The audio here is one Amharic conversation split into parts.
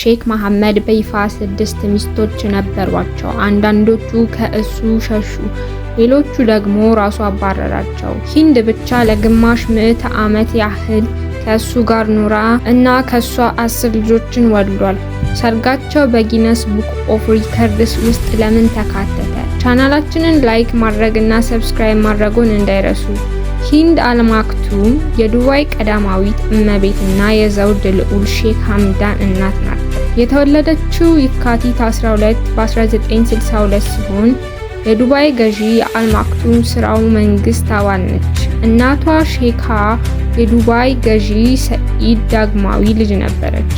ሼክ መሐመድ በይፋ ስድስት ሚስቶች ነበሯቸው። አንዳንዶቹ ከእሱ ሸሹ፣ ሌሎቹ ደግሞ ራሱ አባረራቸው። ሂንድ ብቻ ለግማሽ ምዕተ ዓመት ያህል ከእሱ ጋር ኖራ እና ከሷ 10 ልጆችን ወልዷል። ሰርጋቸው በ Guinness Book of Records ውስጥ ለምን ተካተተ? ቻናላችንን like ማድረግ እና subscribe ማድረጉን እንዳይረሱ። ሂንድ አልማክቱም የዱባይ ቀዳማዊት እመቤትና የዘውድ ልዑል ሼክ ሐምዳን እናት ናቸው። የተወለደችው የካቲት 12 በ1962 ሲሆን የዱባይ ገዢ የአልማክቱም ስርወ መንግስት አባል ነች። እናቷ ሼካ የዱባይ ገዢ ሰኢድ ዳግማዊ ልጅ ነበረች።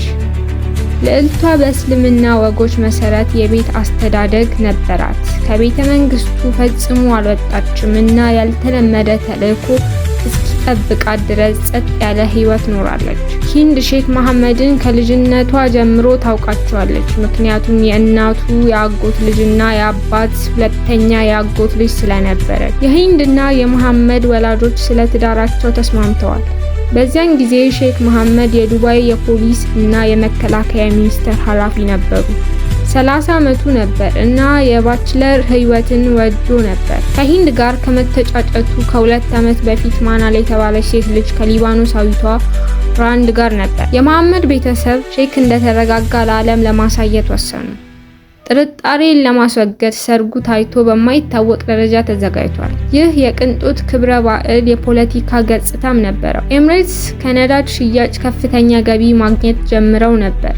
ልዕልቷ በእስልምና ወጎች መሰረት የቤት አስተዳደግ ነበራት። ከቤተ መንግስቱ ፈጽሞ አልወጣችም እና ያልተለመደ ተልዕኮ እስኪጠብቃት ድረስ ጸጥ ያለ ህይወት ኖራለች። ሂንድ ሼክ መሐመድን ከልጅነቷ ጀምሮ ታውቃቸዋለች፣ ምክንያቱም የእናቱ የአጎት ልጅና የአባት ሁለተኛ የአጎት ልጅ ስለነበረች። የሂንድና የመሐመድ ወላጆች ስለ ትዳራቸው ተስማምተዋል። በዚያን ጊዜ ሼክ መሐመድ የዱባይ የፖሊስ እና የመከላከያ ሚኒስቴር ኃላፊ ነበሩ። 30 ዓመቱ ነበር እና የ bachelor ህይወትን ወዶ ነበር። ከሂንድ ጋር ከመተጫጨቱ ከ2 ዓመት በፊት ማናል የተባለች ሴት ልጅ ከሊባኖሳዊቷ ራንድ ጋር ነበር። የመሐመድ ቤተሰብ ሼክ እንደተረጋጋ ለዓለም ለማሳየት ወሰኑ። ጥርጣሬን ለማስወገድ ሰርጉ ታይቶ በማይታወቅ ደረጃ ተዘጋጅቷል። ይህ የቅንጦት ክብረ በዓል የፖለቲካ ገጽታም ነበረው። ኤምሬትስ ከነዳጅ ሽያጭ ከፍተኛ ገቢ ማግኘት ጀምረው ነበር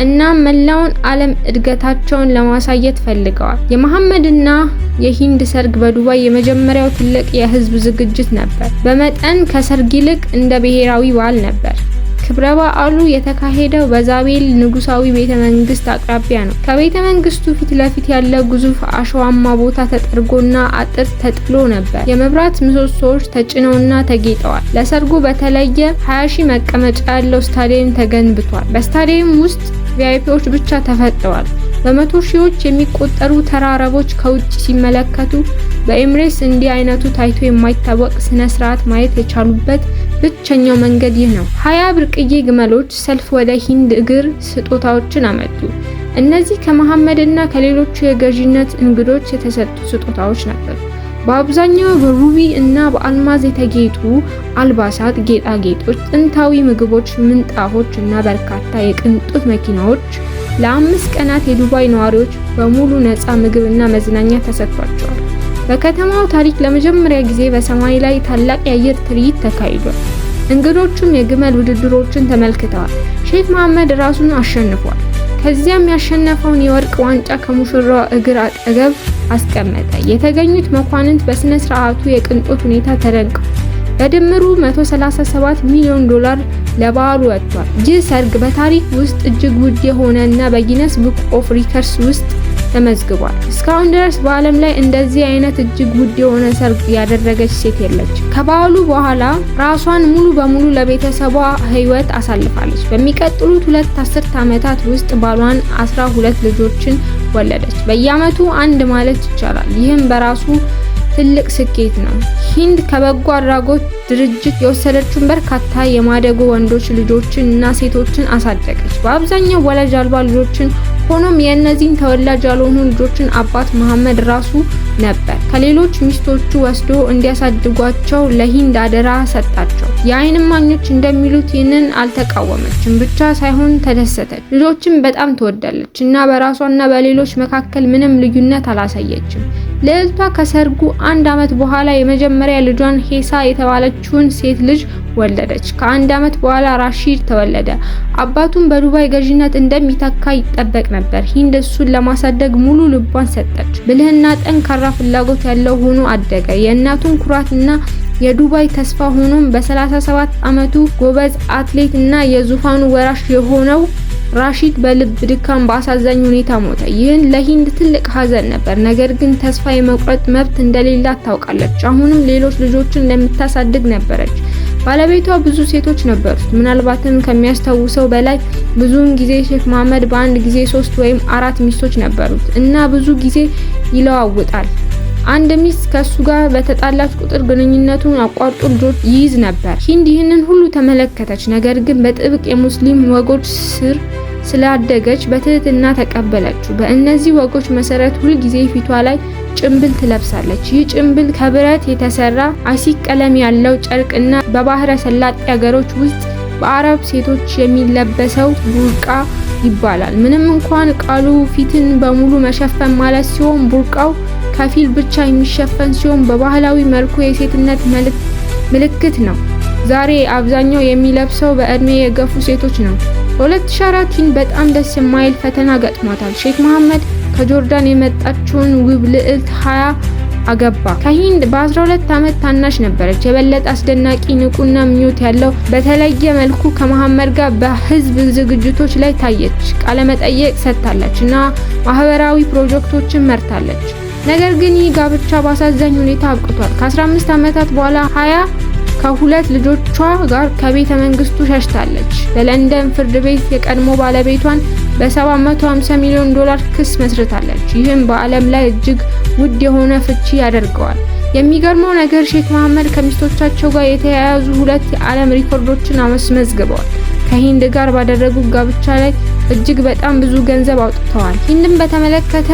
እናም መላውን ዓለም እድገታቸውን ለማሳየት ፈልገዋል። የመሐመድና የሂንድ ሰርግ በዱባይ የመጀመሪያው ትልቅ የህዝብ ዝግጅት ነበር። በመጠን ከሰርግ ይልቅ እንደ ብሔራዊ በዓል ነበር። ክብረ በዓሉ የተካሄደው በዛቤል ንጉሳዊ ቤተ መንግስት አቅራቢያ ነው። ከቤተ መንግስቱ ፊት ለፊት ያለ ግዙፍ አሸዋማ ቦታ ተጠርጎና አጥር ተጥሎ ነበር። የመብራት ምሰሶዎች ተጭነውና ተጌጠዋል። ለሰርጉ በተለየ 20 ሺህ መቀመጫ ያለው ስታዲየም ተገንብቷል። በስታዲየም ውስጥ VIP ዎች ብቻ ተፈቅደዋል። በመቶ ሺዎች የሚቆጠሩ ተራ አረቦች ከውጭ ሲመለከቱ በኤምሬትስ እንዲህ አይነቱ ታይቶ የማይታወቅ ስነ ስርዓት ማየት የቻሉበት ብቸኛው መንገድ ይህ ነው። 20 ብርቅዬ ግመሎች ሰልፍ ወደ ሂንድ እግር ስጦታዎችን አመጡ። እነዚህ ከመሐመድ እና ከሌሎቹ የገዢነት እንግዶች የተሰጡ ስጦታዎች ነበሩ። በአብዛኛው በ ruby እና በአልማዝ የተጌጡ አልባሳት፣ ጌጣጌጦች፣ ጥንታዊ ምግቦች፣ ምንጣፎች እና በርካታ የቅንጦት መኪናዎች። ለ5 ቀናት የዱባይ ነዋሪዎች በሙሉ ነፃ ምግብና መዝናኛ ተሰጥቷቸዋል። በከተማው ታሪክ ለመጀመሪያ ጊዜ በሰማይ ላይ ታላቅ የአየር ትርኢት ተካሂዷል። እንግዶቹም የግመል ውድድሮችን ተመልክተዋል። ሼክ መሐመድ ራሱን አሸንፏል። ከዚያም ያሸነፈውን የወርቅ ዋንጫ ከሙሽራው እግር አጠገብ አስቀመጠ። የተገኙት መኳንንት በስነ ስርዓቱ የቅንጦት ሁኔታ ተደንቀው በድምሩ 137 ሚሊዮን ዶላር ለበዓሉ ወጥቷል። ይህ ሰርግ በታሪክ ውስጥ እጅግ ውድ የሆነ እና በ Guinness Book of Records ውስጥ ተመዝግቧል። እስካሁን ድረስ በዓለም ላይ እንደዚህ አይነት እጅግ ውድ የሆነ ሰርግ ያደረገች ሴት የለች። ከበዓሉ በኋላ ራሷን ሙሉ በሙሉ ለቤተሰቧ ሕይወት አሳልፋለች። በሚቀጥሉት 2 አስርት ዓመታት ውስጥ ባሏን 12 ልጆችን ወለደች። በየዓመቱ አንድ ማለት ይቻላል። ይህም በራሱ ትልቅ ስኬት ነው። ሂንድ ከበጎ አድራጎት ድርጅት የወሰደችውን በርካታ የማደጎ ወንዶች ልጆችን እና ሴቶችን አሳደገች። በአብዛኛው ወላጅ አልባ ልጆችን። ሆኖም የእነዚህን ተወላጅ ያልሆኑ ልጆችን አባት መሐመድ ራሱ ነበር። ከሌሎች ሚስቶቹ ወስዶ እንዲያሳድጓቸው ለሂንድ አደራ ሰጣቸው። የዓይን እማኞች እንደሚሉት ይህንን አልተቃወመችም ብቻ ሳይሆን ተደሰተች። ልጆችን በጣም ትወዳለች እና በራሷና በሌሎች መካከል ምንም ልዩነት አላሳየችም። ልዕልቷ ከሰርጉ አንድ ዓመት በኋላ የመጀመሪያ ልጇን ሄሳ የተባለችውን ሴት ልጅ ወለደች። ከአንድ ዓመት በኋላ ራሺድ ተወለደ። አባቱን በዱባይ ገዢነት እንደሚተካ ይጠበቅ ነበር። ሂንድ እሱን ለማሳደግ ሙሉ ልቧን ሰጠች። ብልህና ጠንካራ ፍላጎት ያለው ሆኖ አደገ። የእናቱን ኩራትና የዱባይ ተስፋ ሆኖም በ37 ዓመቱ ጎበዝ አትሌት እና የዙፋኑ ወራሽ የሆነው ራሺድ በልብ ድካም በአሳዛኝ ሁኔታ ሞተ። ይህን ለሂንድ ትልቅ ሀዘን ነበር። ነገር ግን ተስፋ የመቁረጥ መብት እንደሌላት ታውቃለች። አሁንም ሌሎች ልጆችን እንደምታሳድግ ነበረች። ባለቤቷ ብዙ ሴቶች ነበሩት፣ ምናልባትም ከሚያስታውሰው በላይ። ብዙውን ጊዜ ሼክ መሐመድ በአንድ ጊዜ ሶስት ወይም አራት ሚስቶች ነበሩት እና ብዙ ጊዜ ይለዋውጣል። አንድ ሚስት ከሱ ጋር በተጣላች ቁጥር ግንኙነቱን አቋርጦ ልጆች ይይዝ ነበር። ሂንድ ይህንን ሁሉ ተመለከተች፣ ነገር ግን በጥብቅ የሙስሊም ወጎች ስር ስላደገች በትህትና ተቀበለችው። በእነዚህ ወጎች መሰረት ሁልጊዜ ፊቷ ላይ ጭንብል ትለብሳለች። ይህ ጭንብል ከብረት የተሰራ አሲክ ቀለም ያለው ጨርቅና በባህረ ሰላጤ ሀገሮች ውስጥ በአረብ ሴቶች የሚለበሰው ቡርቃ ይባላል። ምንም እንኳን ቃሉ ፊትን በሙሉ መሸፈን ማለት ሲሆን፣ ቡርቃው ከፊል ብቻ የሚሸፈን ሲሆን በባህላዊ መልኩ የሴትነት ምልክት ነው። ዛሬ አብዛኛው የሚለብሰው በእድሜ የገፉ ሴቶች ነው። በ2004 ሂንድ በጣም ደስ የማይል ፈተና ገጥሟታል። ሼክ መሐመድ ከጆርዳን የመጣችውን ውብ ልዕልት ሀያ አገባ። ከሂንድ በ12 ዓመት ታናሽ ነበረች። የበለጠ አስደናቂ፣ ንቁና ምኞት ያለው በተለየ መልኩ ከመሐመድ ጋር በህዝብ ዝግጅቶች ላይ ታየች፣ ቃለመጠይቅ ሰጥታለች እና ማህበራዊ ፕሮጀክቶችን መርታለች። ነገር ግን ይህ ጋብቻ በአሳዛኝ ሁኔታ አብቅቷል። ከ15 ዓመታት በኋላ ሀያ ከሁለት ልጆቿ ጋር ከቤተ መንግስቱ ሸሽታለች። በለንደን ፍርድ ቤት የቀድሞ ባለቤቷን በ750 ሚሊዮን ዶላር ክስ መስርታለች። ይህም በዓለም ላይ እጅግ ውድ የሆነ ፍቺ ያደርገዋል። የሚገርመው ነገር ሼክ መሐመድ ከሚስቶቻቸው ጋር የተያያዙ ሁለት የዓለም ሪኮርዶችን አስመዝግበዋል። ከሂንድ ጋር ባደረጉት ጋብቻ ላይ እጅግ በጣም ብዙ ገንዘብ አውጥተዋል። ሂንድን በተመለከተ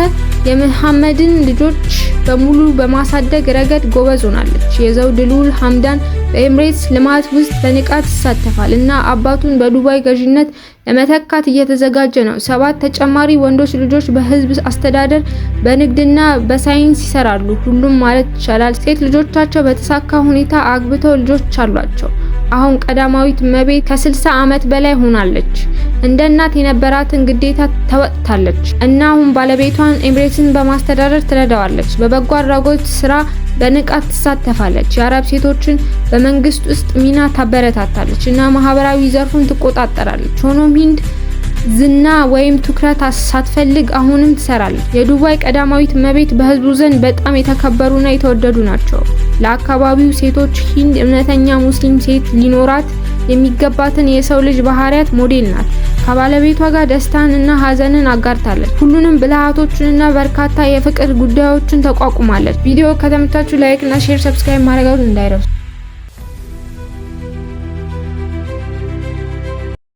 የመሐመድን ልጆች በሙሉ በማሳደግ ረገድ ጎበዝ ሆናለች። የዘውድ ልዑል ሐምዳን በኤምሬትስ ልማት ውስጥ በንቃት ይሳተፋል እና አባቱን በዱባይ ገዢነት ለመተካት እየተዘጋጀ ነው። ሰባት ተጨማሪ ወንዶች ልጆች በህዝብ አስተዳደር፣ በንግድና በሳይንስ ይሰራሉ። ሁሉም ማለት ይቻላል ሴት ልጆቻቸው በተሳካ ሁኔታ አግብተው ልጆች አሏቸው። አሁን ቀዳማዊት እመቤት ከ60 ዓመት በላይ ሆናለች። እንደ እናት የነበራትን ግዴታ ተወጥታለች እና አሁን ባለቤቷን ኤምሬትስን በማስተዳደር ትረዳዋለች። በበጎ አድራጎት ስራ በንቃት ትሳተፋለች። የአረብ ሴቶችን በመንግስት ውስጥ ሚና ታበረታታለች እና ማህበራዊ ዘርፉን ትቆጣጠራለች። ሆኖም ሂንድ ዝና ወይም ትኩረት ሳትፈልግ አሁንም ትሰራለች። የዱባይ ቀዳማዊት እመቤት በህዝቡ ዘንድ በጣም የተከበሩና የተወደዱ ናቸው። ለአካባቢው ሴቶች ሂንድ እውነተኛ ሙስሊም ሴት ሊኖራት የሚገባትን የሰው ልጅ ባህሪያት ሞዴል ናት። ከባለቤቷ ጋር ደስታን እና ሀዘንን አጋርታለች። ሁሉንም ብልሃቶችንና በርካታ የፍቅር ጉዳዮችን ተቋቁማለች። ቪዲዮ ከተመቻችሁ like እና share፣ subscribe ማድረጋችሁን እንዳይረሱ።